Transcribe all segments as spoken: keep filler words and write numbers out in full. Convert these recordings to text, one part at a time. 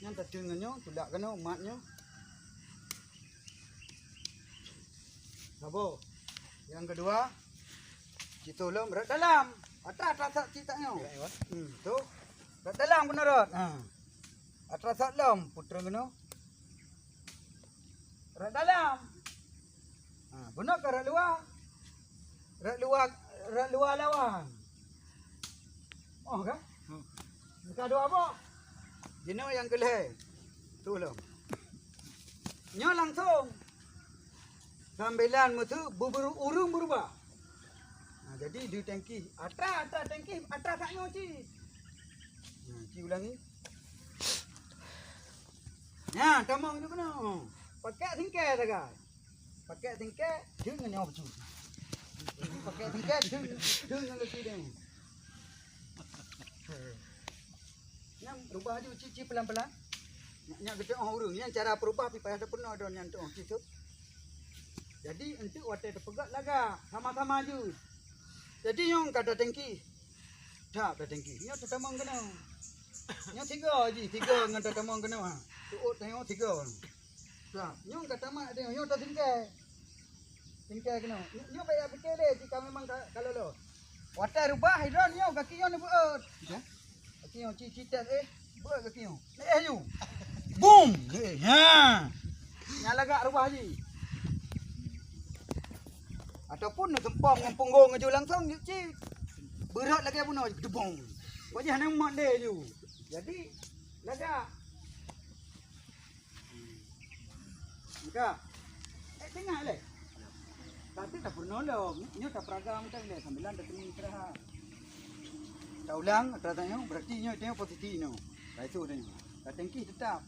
Nyan tateun ngon nyoe, tulak keunoe mat nyoe. Saboh. Nyang keudua, cit lom rot dalam. Atra-atra sat cit tak nyoe. Hmm, tu. Rot dalam keunoe rot. Ha. Atra sat lom, putra keunoe. Rot dalam. Ha, bunoe ka rot luwa. Rot luwa, rot luwa lawan. Oh, kan? Hmm. Ka dua boh. Jinoe nyang keulhèe. Tu lom. Nyoe langsung. Sambilan meusu buburu-, ureueng beurubah. Ha, jadi di tangki. Atra, atra tangki, atra sak nyoe cit. Ha, cit ulangi. Nyan, tamong tu keunoe. Pakèk singkèe sagai. Pakèk singkèe, deung ngon nyoe bacut. Pakèk singkèe, deung, deung ngon leusi deh. Nyan rubah aju cit-cit pelan-pelan. Nyan, nyan geutu'oh ureueng. Nyan cara peurubah pih payah tapeurunoe droe nyan tu'oh cit tu. Jadi, eunteuk watèe tapeugöt lagak, sama-sama aju. Jadi, nyoe ka tatangki. That tatangki. Nyoe tatamong keunoe. Nyoe tiga jih, tiga ngon tatamong keunoe, ha. Tu'ot tanyoe tiga. Nah, nyoe ka tamat deh, nyoe tasingkèe. Singkèe keunoe. Nyoe, nyoe bèk jak pike lé, jika memang ka, ka lolo. Watèe rubah, droe nyoe gaki nyoe neubeuet. Ya. Gaki nyoe ci-, citet, eh, beuet gaki nyoe. Eh, yu. Bum! Eh, ha. Nyan lagak rubah jih. Ataupun neuseumpom ngon punggong aju langsung, yuk cit. Beurot lagèe bunoe, gedebong. Wajah nang mat lé aju. Jadi, lagak. Maka, eh, tengah lé. Tapi tak pernah lah. Nyoe tak peragam tak lé. Sambilan tak kena istirahat. Tak ulang, tak tanya. Berarti nyoe, nyoe posisi nyoe. Raiso tanya. Tak tengki tetap.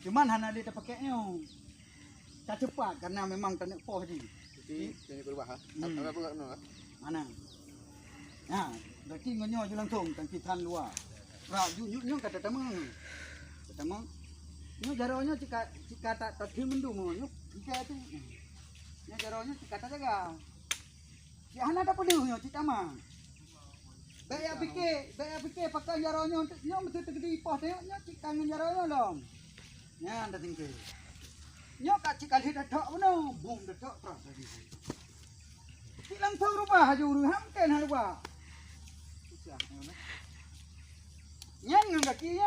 Cuman hana lé tak pakai nyoe. Tak cepat karena memang tak nak poh je. Jadi, jadi berubah, ha? Hmm. Apa, apa, apa, apa? Mana? Ha, berarti ngon nyoe je langsung tangki tan luwa. Pra, ju, ju, nyoe ka tatamong. Tatamong. Nyoe jaroe nyoe cika, cika tak, tak keu mendung nyoe. Nyoe cika tu. Nyoe jaroe nyoe cika tak jaga. Cik hana tak peudeuh nyoe cik tamong. Bèk ya pike, bèk ya pike pakai jaroe nyoe, nyoe meusti teukeudi poh tengok nyoe cika ngon jaroe nyoe lom. Nyan dah tingkeu. Nyoe ka cika lheueh datok bunoe, bum datok pra tadi. Cit langsung rubah aju ureueng, ha mungken hana rubah. Susah, nyan, eh. Nyan ngon gaki nyan.